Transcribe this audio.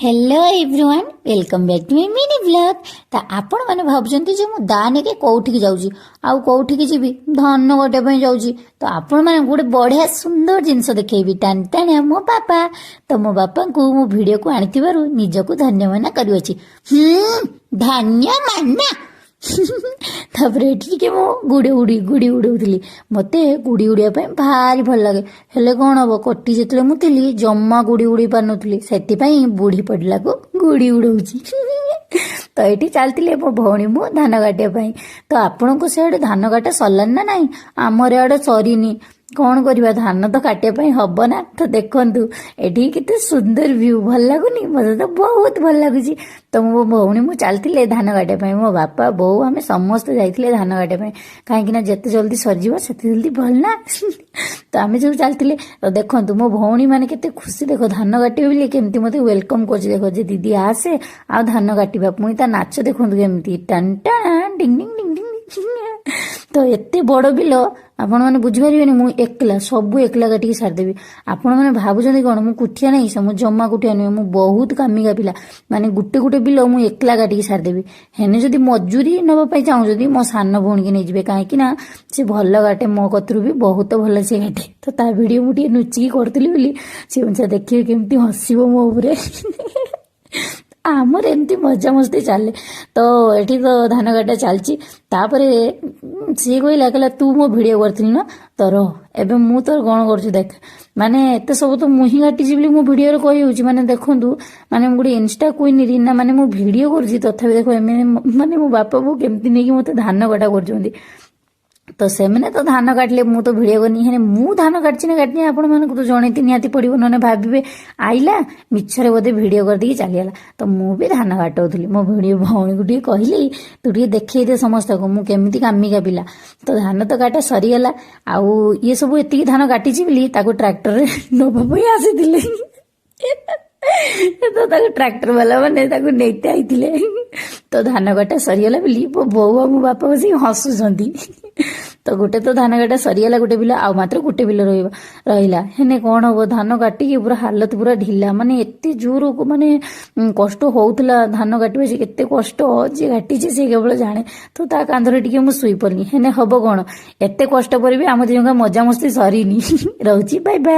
Hello everyone, welcome back to my mini vlog. ତ ଆପଣମାନେ ଭାବୁଛନ୍ତି ଯେ ମୁଁ ଦା ନେଇକି କୋଉଠିକି ଯାଉଛି? ଆଉ କୋଉଠିକି ଯିବି, ଧାନ କାଟିବା ପାଇଁ ଯାଉଛି। ତ ଆପଣମାନଙ୍କୁ ଗୋଟେ ବଢ଼ିଆ ସୁନ୍ଦର ଜିନିଷ ଦେଖେଇବି। ଟାଣି ଟାଣିଆ ମୋ ବାପା। ତ ମୋ ବାପାଙ୍କୁ ମୁଁ ଭିଡ଼ିଓକୁ ଆଣିଥିବାରୁ ନିଜକୁ ଧନ୍ୟ ମନେ କରୁଅଛି। ଧନ୍ୟ ମାନା। ତାପରେ ଏଠି ଟିକେ ମୁଁ ଗୁଡ଼ି ଉଡ଼ଉଥିଲି। ମୋତେ ଗୁଡ଼ି ଉଡ଼ିବା ପାଇଁ ଭାରି ଭଲ ଲାଗେ। ହେଲେ କ'ଣ ହବ, କଟି ଯେତେବେଳେ ମୁଁ ଥିଲି, ଜମା ଗୁଡ଼ି ଉଡ଼େଇ ପାରୁନଥିଲି। ସେଥିପାଇଁ ବୁଢ଼ୀ ପଡ଼ିଲାକୁ ଗୁଡ଼ି ଉଡ଼ଉଛି। ତ ଏଇଠି ଚାଲିଥିଲେ ମୋ ଭଉଣୀ ମୁଁ ଧାନ କାଟିବା ପାଇଁ। ତ ଆପଣଙ୍କୁ ସିଆଡ଼େ ଧାନ କାଟା ସରିଲାଣି ନା ନାହିଁ? ଆମର ଇଆଡ଼େ ସରିନି। କ'ଣ କରିବା, ଧାନ ତ କାଟିବା ପାଇଁ ହବ ନା। ତ ଦେଖନ୍ତୁ, ଏଠି କେତେ ସୁନ୍ଦର ଭ୍ୟୁ। ଭଲ ଲାଗୁନି? ମୋତେ ତ ବହୁତ ଭଲ ଲାଗୁଛି। ତ ମୋ ଭଉଣୀ ମୁଁ ଚାଲିଥିଲେ ଧାନ କାଟିବା ପାଇଁ। ମୋ ବାପା, ବୋଉ, ଆମେ ସମସ୍ତେ ଯାଇଥିଲେ ଧାନ କାଟିବା ପାଇଁ। କାହିଁକି ନା ଯେତେ ଜଲ୍ଦି ସରିଯିବ, ସେତେ ଜଲ୍ଦି ଭଲ ନା। ତ ଆମେ ସବୁ ଚାଲିଥିଲେ। ତ ଦେଖନ୍ତୁ, ମୋ ଭଉଣୀ ମାନେ କେତେ ଖୁସି। ଦେଖ, ଧାନ କାଟିବେ ବୋଲି କେମିତି ମୋତେ welcome କରୁଛି। ଦେଖ ଯେ ଦିଦି ଆସେ ଆଉ ଧାନ କାଟିବା। ପୁଣି ତା ନାଚ ଦେଖନ୍ତୁ କେମିତି, ଟନ୍ ଟଣା ଡିଙ୍ଗ ଡିଙ୍ଗ ଡିଙ୍ଗ ଡିଙ୍ଗ। ତ ଏତେ ବଡ଼ ବିଲ, ଆପଣମାନେ ବୁଝିପାରିବେନି, ମୁଁ ଏକଲା ସବୁ ଏକଲା କାଟିକି ସାରିଦେବି। ଆପଣମାନେ ଭାବୁଛନ୍ତି କ'ଣ ମୁଁ କୁଠିଆ ନାହିଁ? ସେ ମୁଁ ଜମା କୁଠିଆ ନୁହେଁ। ମୁଁ ବହୁତ କାମିକା ପିଲା। ମାନେ ଗୋଟେ ଗୋଟେ ବିଲ ମୁଁ ଏକଲା କାଟିକି ସାରିଦେବି। ହେନେ ଯଦି ମଜୁରୀ ନେବା ପାଇଁ ଚାହୁଁଛନ୍ତି, ମୋ ସାନ ଭଉଣୀକି ନେଇଯିବେ। କାହିଁକି ନା ସେ ଭଲ କାଟେ, ମୋ କତିରୁ ବି ବହୁତ ଭଲ ସେ କାଟେ। ତ ତା ଭିଡ଼ିଓ ମୁଁ ଟିକେ ଲୁଚିକି କରୁଥିଲି ବୋଲି ସେ ଦେଖିବେ କେମିତି ହସିବ ମୋ ଉପରେ। ଆମର ଏମିତି ମଜାମସ୍ତି ଚାଲେ। ତ ଏଠି ତ ଧାନ କାଟା ଚାଲିଛି। ତାପରେ ସିଏ କହିଲା, ତୁ ମୋ ଭିଡ଼ିଓ କରିଥିଲୁ ନା, ତ ରହ, ଏବେ ମୁଁ ତୋର କ'ଣ କରୁଛି ଦେଖ। ମାନେ ଏତେ ସବୁ ତ ମୁଁ ହିଁ କାଟିଛି ବୋଲି ମୁଁ ଭିଡ଼ିଓରେ କହି ହେଉଛି। ମାନେ ଦେଖନ୍ତୁ, ମାନେ ମୁଁ ଗୋଟେ ଇନଷ୍ଟା କୁଇନ୍ ରିନା, ମାନେ ମୁଁ ଭିଡ଼ିଓ କରୁଛି, ତଥାପି ଦେଖ ଏମାନେ, ମାନେ ମୋ ବାପା ବୋଉ କେମିତି ନେଇକି ମୋତେ ଧାନ କଟା କରୁଛନ୍ତି। ତ ସେମାନେ ତ ଧାନ କାଟିଲେ, ମୁଁ ତ ଭିଡ଼ିଓ କରିନି। ହେଲେ ମୁଁ ଧାନ କାଟିଛି ନା କାଟିନି, ଆପଣମାନଙ୍କୁ ତ ଜଣେଇତେ ନିହାତି ପଡ଼ିବ। ନହେଲେ ଭାବିବେ ଆଇଲା, ମିଛରେ ବୋଧେ ଭିଡ଼ିଓ କରିଦେଇକି ଚାଲିଗଲା। ତ ମୁଁ ବି ଧାନ କାଟଉଥିଲି। ମୋ ଭିଡ଼ିଓ ଭଉଣୀକୁ ଟିକେ କହିଲି, ତୁ ଟିକେ ଦେଖେଇ ଦେ ସମସ୍ତଙ୍କୁ ମୁଁ କେମିତି କାମିକା ପିଲା। ତ ଧାନ ତ କାଟା ସରିଗଲା। ଆଉ ଇଏ ସବୁ ଏତିକି ଧାନ କାଟିଛି ବୋଲି ତାକୁ ଟ୍ରାକ୍ଟରରେ ନବା ପାଇଁ ଆସିଥିଲେ। ତ ତାକୁ ଟ୍ରାକ୍ଟର ବାଲା ମାନେ ତାକୁ ନେଇତେ ଆଇଥିଲେ। ତ ଧାନ କଟା ସରିଗଲା ବୋଲି ମୋ ବୋଉ ଆଉ ମୋ ବାପା ବସିକି ହସୁଛନ୍ତି। ତ ଗୋଟେ ତ ଧାନ କାଟା ସରିଗଲା ଗୋଟେ ବିଲ, ଆଉ ମାତ୍ର ଗୋଟେ ବିଲ ରହିଲା। ହେନେ କ'ଣ ହବ, ଧାନ କାଟିକି ପୁରା ହାଲତ ପୁରା ଢିଲା। ମାନେ ଏତେ ଜୋରକୁ ମାନେ କଷ୍ଟ ହଉଥିଲା। ଧାନ କାଟିବା ଯେ କେତେ କଷ୍ଟ, ଯିଏ କାଟିଛି ସେ କେବଳ ଜାଣେ। ତ ତା କାନ୍ଧରେ ଟିକେ ମୁଁ ଶୋଇପଡ଼ିଲି। ହେନେ ହବ କ'ଣ, ଏତେ କଷ୍ଟ ପରେ ବି ଆମ ଦୁଇ ଜଣଙ୍କ ମଜାମସ୍ତି ସରିନି। ରହୁଛି, ବାଇ ବାଇ।